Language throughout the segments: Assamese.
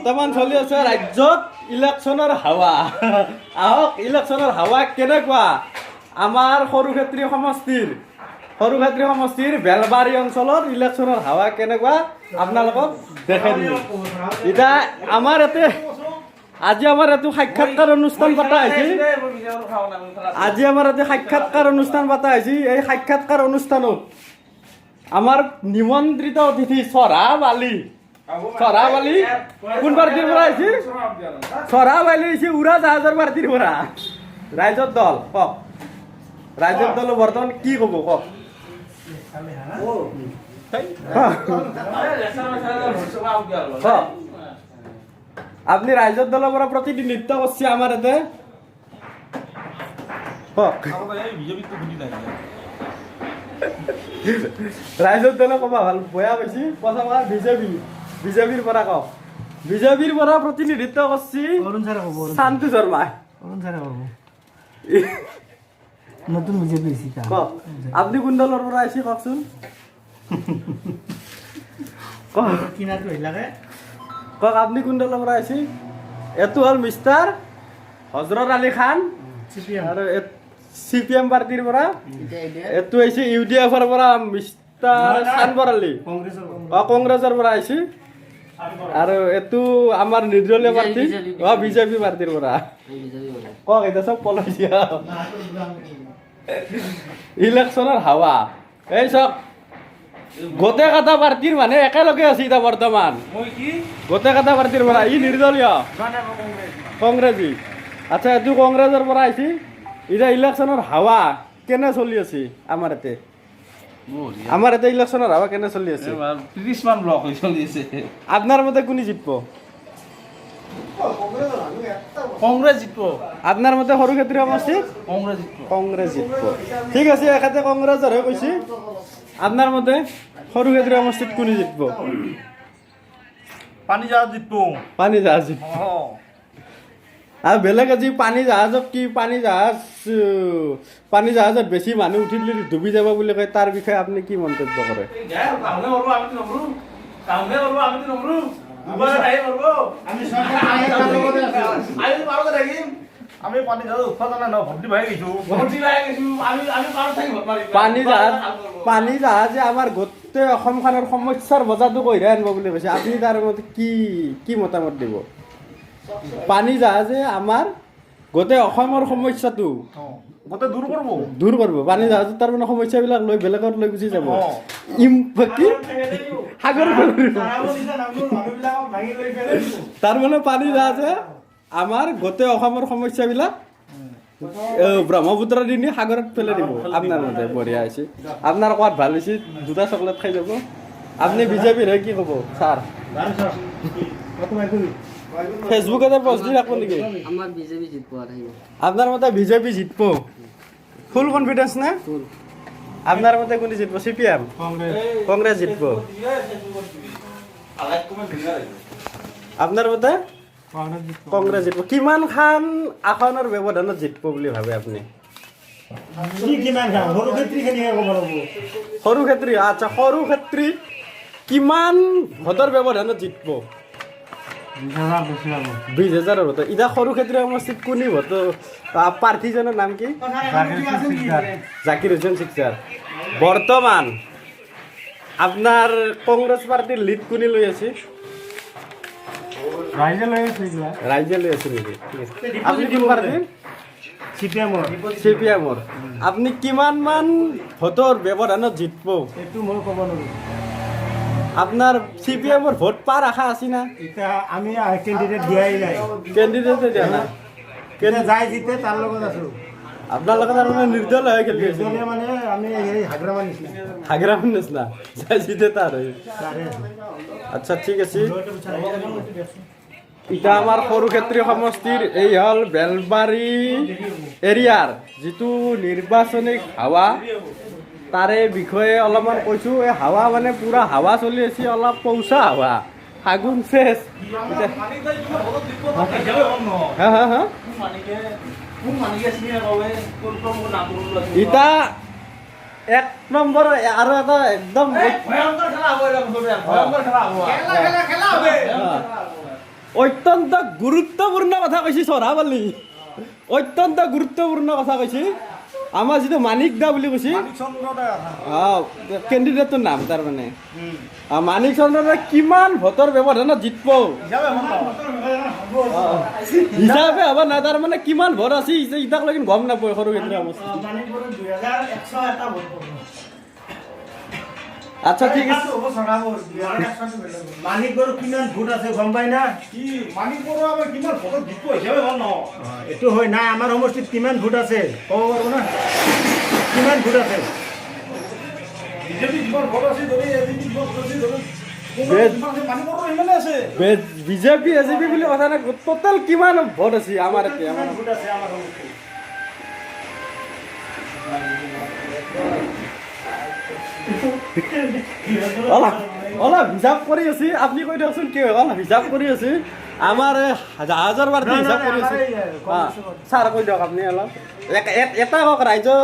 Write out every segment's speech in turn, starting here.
বৰ্তমান চলি আছে ৰাজ্যত ইলেকশ্যনৰ হাৱা। আহক, ইলেকশ্যনৰ হাৱা কেনেকুৱা, আমাৰ সৰুক্ষেত্ৰী সমষ্টিৰ বেলবাৰী অঞ্চলত ইলেকশ্যনৰ হাৱা কেনেকুৱা আপোনালোকক দেখাই দিম। এতিয়া আমাৰ ইয়াতে আজি আমাৰ এইটো সাক্ষাৎকাৰ অনুষ্ঠান পতা হৈছে। আজি আমাৰ ইয়াতে সাক্ষাৎকাৰ অনুষ্ঠান পতা হৈছে। এই সাক্ষাৎকাৰ অনুষ্ঠানত আমাৰ নিমন্ত্ৰিত অতিথি চৰাব আলী। চৰাব আলী কোন পাৰ্টীৰ পৰা আহিছে? চৰাব আলী আহিছে উৰা জাহাজৰ পাৰ্টীৰ পৰা। ৰাইজৰ দল, কওক, ৰাইজৰ দল বৰ্তমান কি ক'ব, কওক। কওক। কওক। আপুনি ৰাইজৰ দলৰ পৰা প্ৰতিনিধিত্ব কৰিছে আমাৰ ইয়াতে, কওক। বিজেপিটো শুনি নাই। ৰাইজৰ দলে ক'বা ভাল বেয়া পাইছি প্ৰথম। বিজেপিৰ পৰা কওক। বিজেপিৰ পৰা প্ৰতিনিধিত্ব কৰিছে অৰুণ ছাৰে ক'ব, অৰুণ। শান্তু শৰ্মা। অৰুণ ছাৰে ক'ব। নতুন বিজেপি হৈছে। কওক, আপুনি কোন দলৰ পৰা আহিছে, কওকচোন, কওক। কিনাটো আহিলাকে। কওক, আপুনি কোন দলৰ পৰা আহিছে? এইটো হ'ল mister Hazrat Ali Khan. C P M. আৰু চি পি এম পাৰ্টীৰ পৰা। এইটো আহিছে ইউ ডি এফৰ পৰা মিষ্টাৰ চানবৰ আলী। কংগ্ৰেছৰ। অ, কংগ্ৰেছৰ পৰা আহিছে। আৰু এইটো আমাৰ নিৰ্দলীয় প্ৰাৰ্থী, অ, বিজেপি পাৰ্টীৰ পৰা। কওক, এতিয়া চব পলাইছে। ইলেকশ্যনৰ হাৱা, এই চব গোটেই কেইটা পাৰ্টীৰ মানুহ একেলগে আছে এতিয়া বৰ্তমান। মই কি? গোটেই কেইটা পাৰ্টীৰ পৰা। ই নিৰ্দলীয়। কংগ্ৰেছী। আচ্ছা, এইটো কংগ্ৰেছৰ পৰা আহিছে। এতিয়া ইলেকশ্যনৰ হাৱা কেনে চলি আছে আমাৰ ইয়াতে? আমাৰ ইয়াতে ইলেকশ্যনৰ হাৱা কেনে চলি আছে? 30 মান ব্লক হৈ চলি আছে। আপোনাৰ মতে কোনে জিতব? কংগ্ৰেছ জিতব। আপোনাৰ মতে সৰুক্ষেত্ৰী সমষ্টিত? কংগ্ৰেছ জিতব। কংগ্ৰেছ জিতব। ঠিক আছে, এখেতে কংগ্ৰেছৰ হৈ কৈছে। আপোনাৰ মতে সৰুক্ষেত্ৰী সমষ্টিত কোনে জিতব? পানী জাহাজ জিতব। পানী জাহাজ জিতব। আৰু বেলেগ আজি পানী জাহাজক কি পানী জাহাজত বেছি মানুহ উঠি দিলে ডুবি যাব বুলি কয়, তাৰ বিষয়ে আপুনি কি মন্তব্য কৰে? কামে কৰব, আমিতো নমৰো। কামে কৰব, আমিতো নমৰো। দুবাৰ আহি মৰব। আমি চৰকাৰ লগতে আছো। আমি পাৰতে থাকিম। আমি পানী জাহাজ উঠবা জানা ন, ভৰ্তি ভাই গৈছো। ভৰ্তি পাই গৈছো আমি। আমি পাৰত থাকি ভোট মাৰিম। পানী জাহাজে আমাৰ গোটেই অসমখনৰ সমস্যাৰ বজাটো কঢ়িয়াই আনিব বুলি কৈছে। আপুনি তাৰ মতে কি কি মতামত দিব? পানী জাহাজে আমাৰ গোটেই অসমৰ সমস্যাটো গোটেই দূৰ কৰিব। দূৰ কৰিব। পানী জাহাজত তাৰমানে সমস্যাবিলাক লৈ বেলেগত লৈ গুচি যাব। ইম কি সাগৰ। মানুহবিলাকক ভাঙি লৈ পেলাই দিব। তাৰমানে পানী জাহাজে আমাৰ গোটেই অসমৰ সমস্যাবিলাক ব্ৰহ্মপুত্ৰ দি নি সাগৰত পেলাই দিব আপোনাৰ মতে। বঢ়িয়া হৈছে। আপোনাৰ কোৱাত ভাল হৈছে। দুটা চকলেট খাই যাব। আপুনি বিজেপিৰ হৈ কি ক'ব ছাৰ? ফেচবুকতে পষ্ট দি থাকব নেকি? আমাৰ বিজেপি জিতব আৰু। আপোনাৰ মতে বিজেপি জিতব, ফুল কনফিডেন্স নে? আপোনাৰ মতে কোনে জিতব? C P M? Congress জিতব। আপোনাৰ মতে কংগ্ৰেছ জিতব। কিমান খান আসনৰ ব্যৱধানত জিতব বুলি ভাবে আপুনি? কি কিমান খাম, সৰুক্ষেত্ৰীখিনিহে ক'ব লাগিব। সৰুক্ষেত্ৰী, আচ্ছা, সৰুক্ষেত্ৰী কিমান ভোটৰ ব্যৱধানত জিতব? 20,000 বেছি পাব। 20,000ৰ ভোট। এতিয়া সৰুক্ষেত্ৰী সমষ্টিত কোনে ভোট, প্ৰাৰ্থীজনৰ নাম কি? জাকিৰ হুছেইন চিকদাৰ। বৰ্তমান আপোনাৰ কংগ্ৰেছ পাৰ্টীৰ লিড কোনে লৈ আছে? ৰাইজে লৈ আছে এইগিলা। ৰাইজে লৈ আছে নেকি? ঠিক আছে। আপুনি কোন পাৰ্টীৰ? চি পি এমৰ। চি পি এমৰ। আপুনি কিমান মান ভোটৰ ব্যৱধানত জিতব? এইটো মই ক'ব নোৱাৰোঁ। আপোনাৰ চি পি এমৰ ভোট পাৰ আশা আছে না? এতিয়া আমি কেণ্ডিডেট দিয়াই নাই। কেণ্ডিডেটে দিয়া নাই। এতিয়া যাই জিতে তাৰ লগত আছোঁ। আপোনালোকে তাৰমানে নিৰ্দল হৈ খেলি আছে? নিৰ্দলীয় মানে আমি সেই হাগ্ৰামাৰ নিচিনা। হাগ্ৰামাৰ নিচিনা, যাই জিতে তাৰ হৈ। তাৰে আছোঁ। আচ্ছা, ঠিক আছে। এতিয়া আমাৰ সৰুক্ষেত্ৰী সমষ্টিৰ এই হ'ল বেলবাৰী এৰিয়াৰ যিটো নিৰ্বাচনী হাৱা, তাৰে বিষয়ে অলপমান কৈছোঁ। এই হাৱা মানে পূৰা হাৱা চলি আছে, অলপ পৌচা হাৱা, ফাগুন চেচ এতিয়া। হা হা হা ইতা এক নম্বৰ আৰু এটা একদম ভয়ংকৰ খেলা হ'ব, ভয়ংকৰ খেলা হ'ব। অত্যন্ত গুৰুত্বপূৰ্ণ কথা কৈছে চৰাবালি, অত্যন্ত গুৰুত্বপূৰ্ণ কথা কৈছে। আমাৰ যিটো মানিক দা বুলি কৈছে, কেণ্ডিডেটটোৰ নাম তাৰমানে মানিক চন্দ্ৰ দা কিমান ভোটৰ ব্যৱধানত জিতব হিচাপে হ'ব নাই, তাৰমানে কিমান ভোট আছে ইটাক লাগি গম নাপায় সৰুক্ষেত্ৰী সমষ্টি। আচ্ছা ঠিক আছে। মানিক বড়ো কিমান ভোট আছে গম পাই না? কি মানিক বড়ো আমাৰ কিমান ভোটত জিতব হিচাপে গম নহয়। এইটো হয় না, আমাৰ সমষ্টিত কিমান ভোট আছে ক'ব পাৰিব না? কিমান ভোট আছে? বিজেপি যিমান ভোট আছে ধৰি এজেপি যিমান ভোট আছে ধৰি মানিক বড়ো সিমানে আছে। বিজেপি এজেপি বুলি কথা নাই, টোটেল কিমান ভোট আছে আমাৰ এতিয়া? কিমান ভোট আছে আমাৰ সমষ্টিত? অলপ অলপ হিচাপ কৰি আছে, আপুনি কৈ দিয়কচোন কি হয়। অলপ হিচাপ কৰি আছে, আমাৰ জাহাজৰ বাৰ্তি হিচাপ কৰি আছে। ছাৰ কৈ দিয়ক আপুনি অলপ এটা কওক ৰাইজৰ,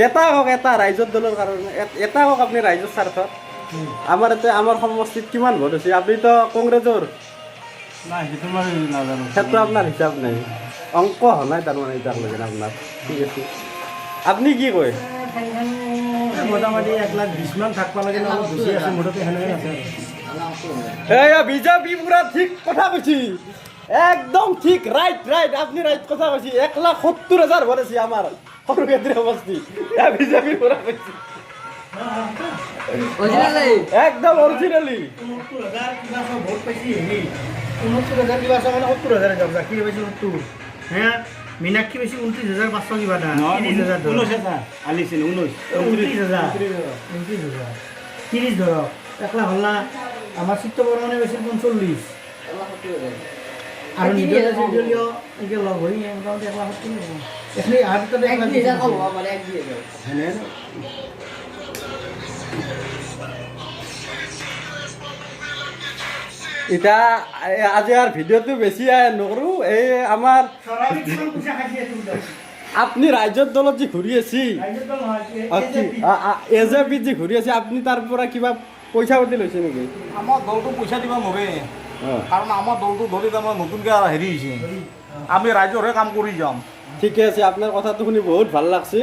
এটা কওক, এটা ৰাইজৰ দলৰ কাৰণে এটা কওক আপুনি ৰাইজৰ স্বাৰ্থত। আমাৰ এতিয়া আমাৰ সমষ্টিত কিমান ভোট হৈছে? আপুনিতো কংগ্ৰেছৰ। সেইটো আপোনাৰ হিচাপ নাই, অংক হোৱা নাই তাৰমানে এতিয়ালৈকে আপোনাৰ। ঠিক আছে, আপুনি কি কয়? মোটামুটি 1,20,000 মান থাকিব লাগে, অলপ বেছি আছে, মুঠতে সেনেকৈ আছে। এইয়া বিজেপি পুৰা ঠিক কথা কৈছি, একদম ঠিক, ৰাইট ৰাইট, আপুনি ৰাইট কথা কৈছি। 1,70,000 ভোট আছে আমাৰ সৰুক্ষেত্ৰী সমষ্টি, বিজেপি পুৰা কৈছি একদম অৰিজিনেলি। 69,000 কিবা ভোট পাইছি, হেৰি 69,000 কিবা আছে, মানে 70,000 যাব। কি পাইছি 70, হে মীনাক্ষী বেছি 29,500 কিবা এটা, 30,000 29,000 আলিছিল, 29,000 29,000 30 ধৰক 1 লাখ হ'ল না। আমাৰ চিত্ত বৰ্মনে পাইছিল 45, আৰু নিজৰ দলীয় এনেকৈ লগ হৈ মোটামুটি 1 লাখ 70 হ'ব। এইখিনি অহাৰ ভিতৰত 1 লাখ। এতিয়া আজি আৰু ভিডিঅ'টো বেছি নকৰোঁ। এই আমাৰ আপুনি ৰাইজৰ দলত যি ঘূৰি আছে, এজেপিত যি ঘূৰি আছে, আপুনি তাৰ পৰা কিবা পইচা পাতি লৈছে নেকি? আমাৰ দলটো পইচা দিব নোৱাৰে, কাৰণ আমাৰ দলটো ধৰি তাৰমানে নতুনকৈ হেৰি হৈছে, আমি ৰাইজৰহে কাম কৰি যাম। ঠিকে আছে, আপোনাৰ কথাটো শুনি বহুত ভাল লাগছে।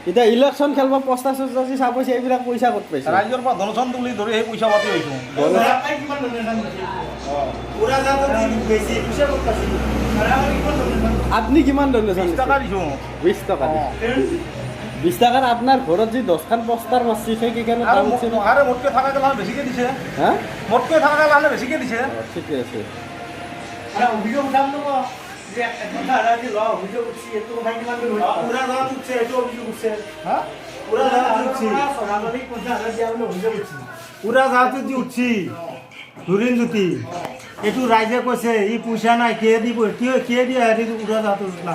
এতিয়া ইলেকশ্যন খেলব পস্তা চস্তা চাব, এইবিলাক পইচা ক'ত পাইছে? ৰাইজৰ পৰা ডনেশ্যন তুলি ধৰি সেই পইচা পাতি হৈছোঁ। আপুনি কিমান ডনেশ্যন? 20 টকা দিছোঁ। 20 টকা? 20 টকাৰ আপোনাৰ ঘৰত যি 10খন পোষ্টাৰ মাৰছি, সেইকেইখনৰ দাম? আৰে মোতকৈ থকা গেলা বেছিকৈ দিছে, হা, মোতকৈ থকা গেলা বেছিকৈ দিছে। ঠিকে আছে। উৰাজাহাজত যি উঠছি লুৰিণজ্যোতি, এইটো ৰাইজে কৈছে ই পইচা নাই, কিয়ে দিব, কিয় কিয়ে দিয়ে হেৰি উৰাজাহাজত উঠলা?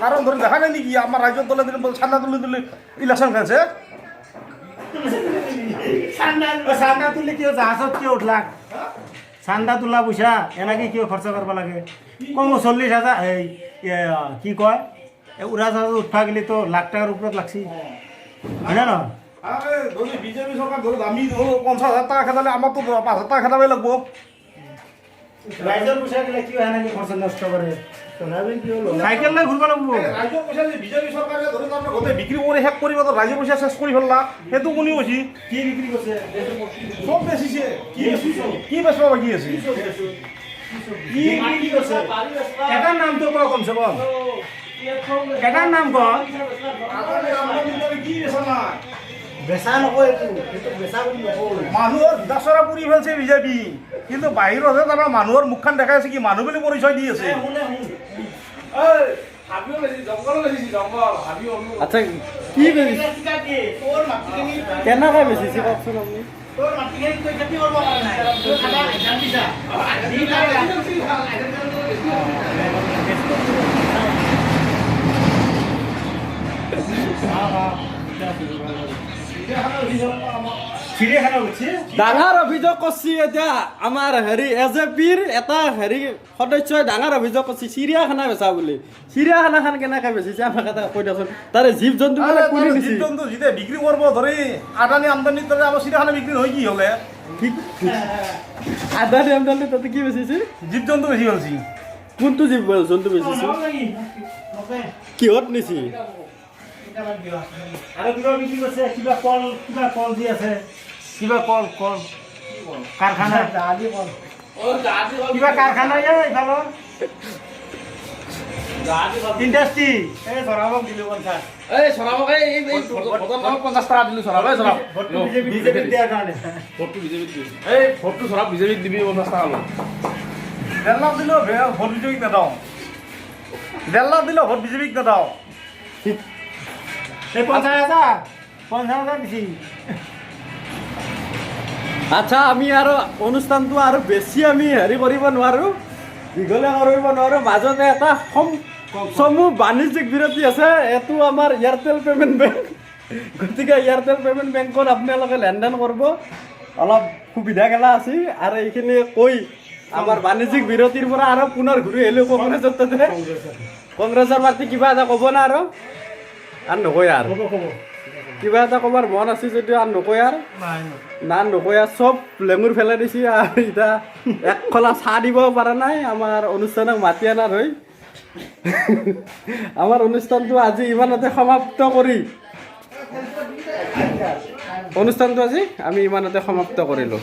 কাৰণ ধৰি দেখা নাই নেকি আমাৰ ৰাইজৰ দলে চান্দা তুলি তুলি ইলেকশ্যন খেলছে। চান্দা তুলি কিয় জাহাজত কিয় উঠলাক? চান্দা তোলা পইচা এনেকৈ কিয় খৰচা কৰিব লাগে? কমো 40,000 এই কি কয় উৰাজাহাজত উঠবা গ'লে তো লাখ টকাৰ ওপৰত লাগছি, হয় না নহয়? ধৰি বিজেপি চৰকাৰ ধৰি আমি ধৰো 50,000 টকা খেদালে আমাৰতো 5,000 টকা খেদাবই লাগিব। ৰাইজৰ পইচা গ'লে কিয় সেনেকৈ খৰচা নষ্ট কৰে? চাইকেল লৈ ঘূৰিব লাগিব। ৰাইজৰ পইচা বিজেপি চৰকাৰে ধৰি তাৰমানে গোটেই বিক্ৰী কৰি শেষ কৰিব, ৰাইজৰ পইচা শেষ কৰি পেলালা, সেইটো কোনে কৈছে? কি বিক্ৰী কৰিছে? চব বেচিছে। কি কি বেচিব বাকী আছে? কি বিক্ৰী কৰিছে? এটা নামটো ক, কমচে কম এটা নাম ক। কি বেচা নাই? বেচা নকয়, এইটো সেইটো বেচা বুলি নকয়। মানুহৰ দাচৰা পুৰি ফেলছে বিজেপি, কিন্তু বাহিৰতহে তাৰমানে মানুহৰ মুখখন দেখাই আছে, কি মানুহ বুলি পৰিচয় দি আছে। আচ্ছা, কি বেচিছে, কেনেকৈ বেচিছে কওকচোন আপুনি? চিৰিয়াখানা উঠছে। ডাঙৰ অভিযোগ কৰছি এতিয়া আমাৰ হেৰি এ জে পিৰ এটা হেৰি সদস্যই ডাঙৰ অভিযোগ কৰছি চিৰিয়াখানা বেচা বুলি। চিৰিয়াখানাখন কেনেকৈ বেচিছে আমাক এটা কৈ দিয়কচোন। তাৰে জীৱ জন্তুবিলাক কোনে নিছি? জীৱ জন্তু যেতিয়া বিক্ৰী কৰিব ধৰি আদানী আমদানিৰ দৰে আমাৰ চিৰিয়াখানা বিক্ৰী নহয় কি হ'লে? আদানী আমদানি তাতে কি বেচিছে? জীৱ জন্তু বেছি পেলছি। কোনটো জীৱ জন্তু বেচিছে? কিহত নিছি? আৰু কিবা বিক্ৰী কৰিছে, কিবা কল, কিবা কল দি আছে, কিবা কল, কল কাৰখানা, কিবা কাৰখানা, এই ইফালৰ ইণ্ডাষ্ট্ৰি। এই চৰাবক দিলো 50। এই চৰাবক, এই এই এই ভোটৰ নামত 50 টকা দিলো। চৰাব, এই চৰাব। ভোটটো বিজেপি বিজেপিক দিয়াৰ কাৰণে। ভোটটো বিজেপিত দিবি। এই ভোটটো চৰাব, বিজেপিক দিবি, 50 টকা ল। 1.5 লাখ দিলেও ভোট বিজেপিক নেদাওঁ। 1.5 লাখ দিলেও ভোট বিজেপিক নেদাওঁ। এই 50 হাজাৰ, 50 হাজাৰ দিছি। আচ্ছা, আমি আৰু অনুষ্ঠানটো আৰু বেছি আমি হেৰি কৰিব নোৱাৰোঁ, দীঘলীয়া কৰিব নোৱাৰোঁ। মাজতে এটা চমু বাণিজ্যিক বিৰতি আছে। এইটো আমাৰ এয়াৰটেল পে'মেণ্ট বেংক। গতিকে এয়াৰটেল পে'মেণ্ট বেংকত আপোনালোকে লেনদেন কৰিব, অলপ সুবিধা গেলা আছে। আৰু এইখিনি কৈ আমাৰ বাণিজ্যিক বিৰতিৰ পৰা আৰু পুনৰ ঘূৰি আহিলোঁ কংগ্ৰেছৰ তাতে। কংগ্ৰেছৰ পাৰ্টি কিবা এটা ক'ব না আৰু? আৰু নকয় আৰু? ক'ব, ক'ব। কিবা এটা ক'বাৰ মন আছে যদিও আৰু নকয় আৰু? নাই। না, নকয় আৰু। চব লেঙুৰ ফেলাই দিছে আৰু এতিয়া এক খোলা চাহ দিব পৰা নাই আমাৰ অনুষ্ঠানক মাতি অনাৰ হৈ। আমাৰ অনুষ্ঠানটো আজি ইমানতে সমাপ্ত কৰি, অনুষ্ঠানটো আজি আমি ইমানতে সমাপ্ত কৰিলোঁ।